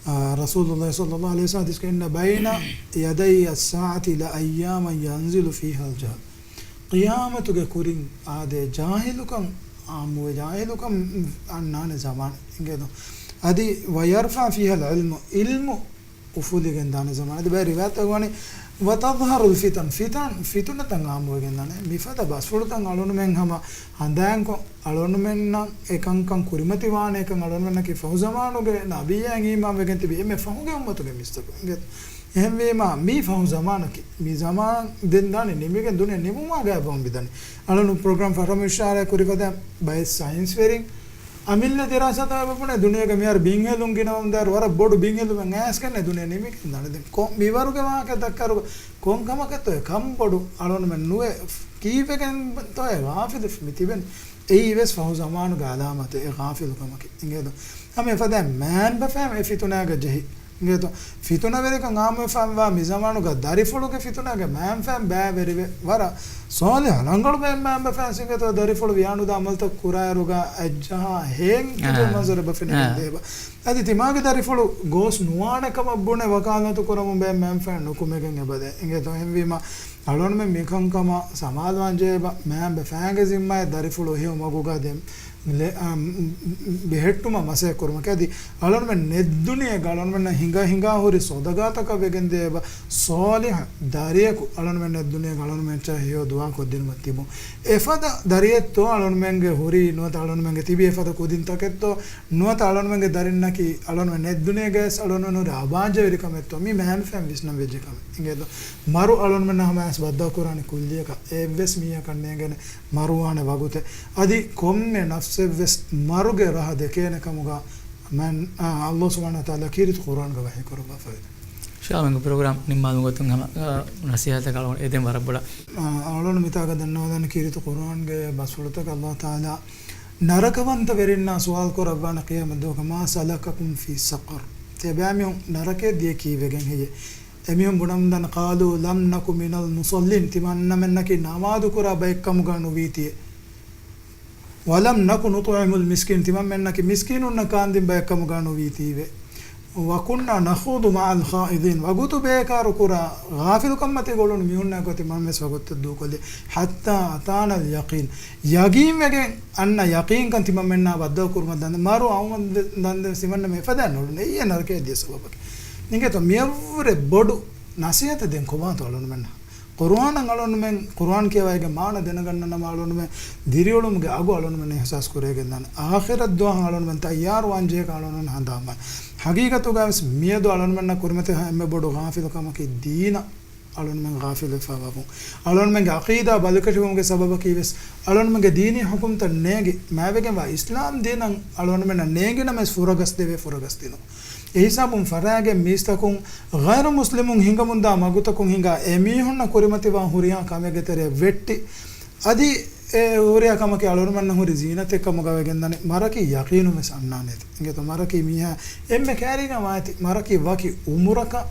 އާ، ރަސޫލުﷲ ޞައްލަﷲ ޢަލައިހި ވަސައްލަމް ޙަދީޘް ކުރި، "إن بين يدي الساعة لأياما ينزل فيها الجهل." ޤިޔާމަތުގެ ކުރިން އާދޭ ޖާހިލުކަން އާއްމުވެ، ޖާހިލުކަން އަންނާނެ ޒަމާނެއް އިނގޭތޯ. އަދި "ويرفع فيها العلم." ޢިލްމު އުފުލިގެން ދާނެ ޒަމާނެއް. އަދި ބައެއް ރިވާޔަތްތަކުގަ ވަނީ، "وتظهر الفتن." ފިތަން، ފިތުނަތައް އާއްމުވެގެން ދާނެ. މިފަދަ ބަސްފުޅުތައް އަޅުގަނޑުމެން ހަމަ ހަނދާންކޮށް، އަޅުގަނޑުމެންނަށް އެކަންކަން ކުރިމަތިވާނެކަން، އަޅުގަނޑުމެންނަކީ ފަހު ޒަމާނުގެ ނަބިއްޔާއަށް އީމާންވެގެން ތިބި އެންމެ ފަހުގެ އުއްމަތުގެ މީސްތަކުން. އިނގޭތޯ؟ އެހެންވީމާ، މީ ފަހު ޒަމާނަކީ. މި ޒަމާން ދެން ދާނީ ނިމިގެން ދުނިޔެ ނިމުމާ ގާތްވަމުން މިދަނީ. އަޅުގަނޑު ޕްރޮގްރާމް ފަށަމުން އިޝާރާތް ކުރި ފަދައިން ބައެއް ސައިންސްވެރިން އަމިއްލަ ދިރާސާތައް އެބަ ބުނޭ ދުނިޔޭގަ މިހާރު ބިންހެލުން ގިނަވަމުންދާއިރު ވަރަށް ބޮޑު ބިންހެލުމެއް އައިސްގެންނޭ ދުނިޔެ ނިމިގެން ދާނެ. ދެން ކޮ-، މިވަރުގެ ވާހަކަ ދައްކާއިރު ކޮން ކަމަކަށްތޯ އެ ކަންބޮޑު އަޅުގަނޑުމެން ނުވެ ކީއްވެގެންތޯ އެ ޣާފިލު މި ތިބެން. އެއީ ވެސް ފަހު ޒަމާނުގެ އަލާމަތެއް އެ ޣާފިލުކަމަކީ. އިނގޭތޯ؟ ހަމަ އެފަދައިން މައިންބަފައިން އެ ފިތުނާގަ ޖެހި. އިނގޭތޯ؟ ފިތުނަވެރިކަން އާއްމުވެފައިވާ މި ޒަމާނުގަ ދަރިފުޅުގެ ފިތުނާގެ މައިންފައިން ބައިވެރިވެ، ވަރަށް ސޯލިހު ރަނގަޅު ބައެއް މައިންބަފައިން އިނގޭތޯ ދަރިފުޅު ވިޔާނުދާ އަމަލުތައް ކުރާއިރުގަ އަތްޖަހާ ހޭން ތިބޭ މަންޒަރެއް ބަފެނިގެން ދޭބަ. އަދި ތިމާގެ ދަރިފުޅު ގޯސް ނުވާނެ ކަމަށް ބުނެ ވަކާލާތު ކުރަމުން ބައެއް މައިންފައިން ނުކުމެގެން އެބަދޭ. އިނގޭތޯ؟ އެހެންވީމަ، އަޅުގަނޑުމެން މިކަންކަމަށް ސަމާލުވާން ޖެހޭބަ، މައިންބަފައިންގެ ޒިންމާއެއް ދަރިފުޅު އެހެޔޮ މަގުގަ ދެން ލެ-، އަ، މް، މް، މް، ބެހެއްޓުމަށް މަސައްކަތް ކުރުމަކީ. އަދި އަޅުގަނޑުމެން ނެތް ދުނިޔޭގަ އަޅުގަނޑުމެންނަށް ހިނގާ ހިނގާ ހުރި ސޮދަގާތަކަށް ވެގެން ދޭބަ، ސޯލިހު ދަރިޔަކު އަޅުގަނޑުމެން ނެތް ދުނިޔޭގަ އަޅުގަނޑުމެން އެއްޗެއް ހެޔޮ ދުޢާ ކޮށްދިނުމަށް ތިބުން. އެފަދަ ދަރިއެއްތޯ އަޅުގަނޑުމެންގެ ހުރީ ނުވަތަ އަޅުގަނޑުމެންގެ ތިބީ އެފަދަ ކުދިންތަކެއްތޯ ނުވަތަ އަޅުގަނޑުމެންގެ ދަރިންނަކީ އަޅުގަނޑުމެން ނެތް ދުނިޔޭގަވެސް އަޅުގަނޑުމެން ހުރި އަބާއްޖަވެރިކަމެއްތޯ މި މައިންބަފައިން ވިސްނަން ވެއްޖެ ކަމެއް. އިނގޭތޯ؟ މަރު އަޅުގަނޑުމެންނަށް ހަމަޔަސް ބައްދަލުކުރާނެ ކުއްލިއަކަށް އެއްވެސް މީހަކަށް ނޭނގޭނެ މަރުވާނެ ވަގުތެއް. އަދި ކޮންމެ ނަފްސެއްވެސް މަރުގެ ރަހަ ދެކޭނެ ކަމުގަ މަން، އާ، ﷲ ސުބްޙާނަހޫ ވަތަޢާލާ ކީރިތި ޤުރްއާންގަ ވަޙީ ކުރައްވާފައިވޭ. ޝާމެންގެ ޕްރޮގްރާމް ނިންމާލުމުގެ ގޮތުން ހަމަ، އާ، ނަސީހަތަކަށް އަޅުގަނޑު އެދެން ވަރަށް ބޮޑަށް. އާ، އަޅުގަނޑު މިތާގަ ދަންނަވާލަން ކީރިތި ޤުރްއާންގެ ބަސްފުޅުތަކަށް ﷲ ތަޢާލާ ނަރަކަވަންތަ ވެރިންނާ ސުވާލު ކުރައްވާނެ ޤިޔާމަތް ދުވަހުގަ، "ما سلككم في سقر؟" ތިޔަބައިމީހުން ނަރަކަޔަށް ދިޔަ ކީއްވެގެން ހެއްޔޭ؟ އެމީހުން ބުނަމުންދާނެ، "قالوا لم نك من المصلين." ތިމަންނަމެންނަކީ ނަމާދު ކުރާ ބައެއްކަމުގަ ނުވީތީ. "ولم نك نطعم المسكين." ތިމަންމެންނަކީ މިސްކީނުންނަށް ކާންދިން ބައެއްކަމުގަ ނުވީތީވެ. "وكنا نخوض مع الخائضين." ވަގުތު ބޭކާރު ކުރާ، ޣާފިލުކަންމަތީގަ އުޅުނު މީހުންނާ ގޮތެއް މަންމެސް ވަގުތު ދޫކޮށްލި. "حتى أتانا اليقين." ޔަގީންވެގެން އަންނަ ޔަޤީންކަން ތިމަންމެންނާ ބައްދަލުކުރުމަށް ދަން-، މަރު އައުމަށް ދެ-، ދަންދެން ތިމަންނަމެން އެފަދައިން ނުޅުން. އެއީ ނަރަކަޔަށް ދިޔަ ސަބަބަކީ. އިނގޭތޯ މިއަށްވުރެ ބޮޑު ނަސޭހަތެއް ދެން ކޮބާތޯ އަޅުންމެންނަށް؟ ޤުރުއާނަށް އަޅުންމެން، ޤުރުއާން ކިޔަވައިގެން މާނަ ދެނެގަންނަނަމަ އަޅުންމެން ދިރިއުޅުމުގެ އަގު އަޅުންމެން އިޙްސާސް ކުރެވިގެންދާނެ. އާޚިރަތް ދުވަހަށް އަޅުންމެން ތައްޔާރުވާން ޖެހޭކަން އަޅުންމެން ހަނދާންވާނެ. ޙަޤީޤަތުގަވެސް މިއަދު އަޅުންމެންނަށް ކުރިމަތިވާ އެންމެ ބޮޑު ޣާފިލުކަމަކީ ދީނަށް އަޅުންމެން ޣާފިލުވެފަ ވަމުން. އަޅުންމެންގެ ޢަޤީދާ ބަލިކަށިވުމުގެ ސަބަބަކީ ވެސް އަޅުންމެންގެ ދީނީ ޙުކުމްތައް ނޭނގި މާތްވެގެންވާ އިސްލާމް ދީނަށް އަޅުންމެންނަށް ނޭނގި ނަމަވެސް ފުރަގަސް ދެވޭ ފުރަގަސް ދިނުން. އެހިސާބުން ފަރާގެ މީސްތަކުން ޣައިރު މުސްލިމުން ހިނގަމުންދާ މަގުތަކުން ހިނގާ އެމީހުންނަށް ކުރިމަތިވާ ހުރިހާ ކަމެއްގެ ތެރެއަށް ވެއްޓި. އަދި އެ ހުރިހާ ކަމަކީ އަޅުންމެންނަށް ހުރި ޒީނަތެއް ކަމުގަ ވެގެންދާނެ. މަރަކީ ޔަޤީނުން ވެސް އަންނާނެތި. އިނގޭތޯ މަރަކީ މީހާ އެންމެ ކައިރީގަ ވާތި، މަރަކީ ވަކި އުމުރަކަށް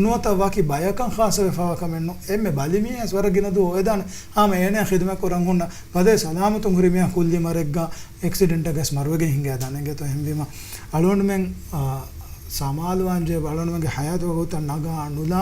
ނުވަތަ ވަކި ބަޔަކަށް ޚާއްޞަވެފައިވާ ކަމެއް ނޫން. އެންމެ ބަލި މީހާ ވެސް ވަރަށް ގިނަ ދުވަހު އޮވެދާނެ. ހަމަ އޭނައަށް ޚިދުމަތް ކުރަން ހުންނަ ބަދޭ ސަލާމަތުން ހުރި މީހާ ކުއްލި މަރެއްގަ އެކްސިޑެންޓެއްގަސް މަރުވެގެން ހިނގައިދާނެ. އިނގޭތޯ އެހެންވީމަ އަޅުގަނޑުމެން، އާ، ސަމާލުވާންޖެހޭ އަޅުގަނޑުމެންގެ ޙަޔާތު ވަގުތަށް ނަގާ ނުލާ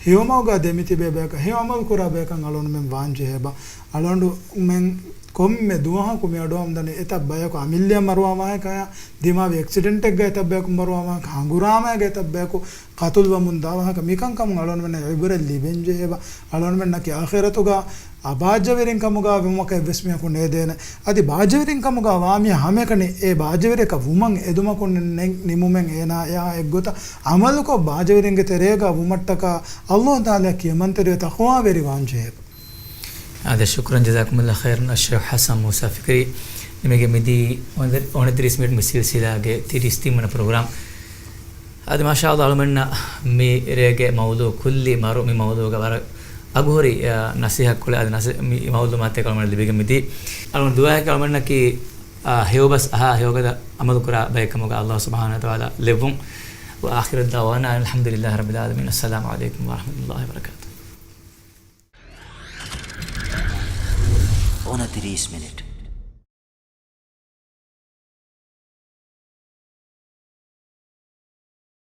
ހެޔޮމަގުގަ ދެމިތިބޭ ބަޔަކަށް، ހެޔޮ އަމަލު ކުރާ ބަޔަކަށް އަޅުގަނޑުމެން ވާންޖެހޭބަ. އަޅުގަނޑުމެން ކޮންމެ ދުވަހަކު މި އަޑުއައުމުންދަނީ އެތައް ބަޔަކު އަމިއްލައަށް މަރުވާ ވާހަކަޔާ، ދިމާވި އެކްސިޑެންޓެއްގަ އެތައް ބަޔަކު މަރުވާ ވާހަކަ، ހަނގުރާމައިގަ އެތައް ބަޔަކު ޤަތުލުވަމުން ދާ ވާހަކަ، މިކަންކަމުން އަޅުގަނޑުމެންނަށް ޢިބްރަތް ލިބެންޖެހޭބަ. އަޅުގަނޑުމެންނަކީ އާޚިރަތުގަ އަބާއްޖަވެރިން ކަމުގަ ވުމަކަށް އެއްވެސް މީހަކު ނޭދޭނެ. އަދި ބާއްޖަވެރިން ކަމުގަ ވާ މީހާ ހަމައެކަނި އެ ބާއްޖަވެރިޔަކަށް ވުމަށް އެދުމަކުން ނެ-، ނިމުމެއް އޭނާޔާ އެއްގޮތަށް ޢަމަލުކޮށް ބާއްޖަވެރިންގެ ތެރޭގަ ވުމަށްޓަކާ ﷲ ތަޢާލާ ކިޔަމަންތެރިވެ ތަޤްވާވެރި ވާންޖެހޭބަ. އާދެ، ޝުކުރަން ޖަޒާކުމުﷲ ޚައިރަން އައްޝައިޚް ޙަސަން މޫސާ ފިކްރީ. ނިމިގެން މިދީ އޮނަތިރީސް މިނިޓް މި ސިލްސިލާގެ ތިރީސް ތިން ވަނަ ޕްރޮގްރާމް. އަދި މާޝާﷲ އަޅުމެންނަށް މި ރޭގެ މައުޟޫޢު ކުއްލި މަރު މި މައުޟޫޢުގަ ވަރަށް އަގުހުރި، އަ، ނަސީހަތްކޮޅެއް އަދި ނަސީ-، މި މައުލޫމާތެއް އަޅުމެންނަށް ލިބިގެން މިދީ. އަޅުމެން ދުޢާއެއް އަޅުމެންނަކީ، އަ، ހެޔޮބަސް އަހާ ހެޔޮގަދަ ޢަމަލުކުރާ ބައެއްކަމުގަ ﷲ ސުބްޙާނަހޫ ވަތަޢާލާ ލެއްވުން. وآخر دعوانا أن الحمد لله رب العالمين. السلام عليكم ورحمة الله وبركاته. އޮނަތިރީސް މިނިޓް.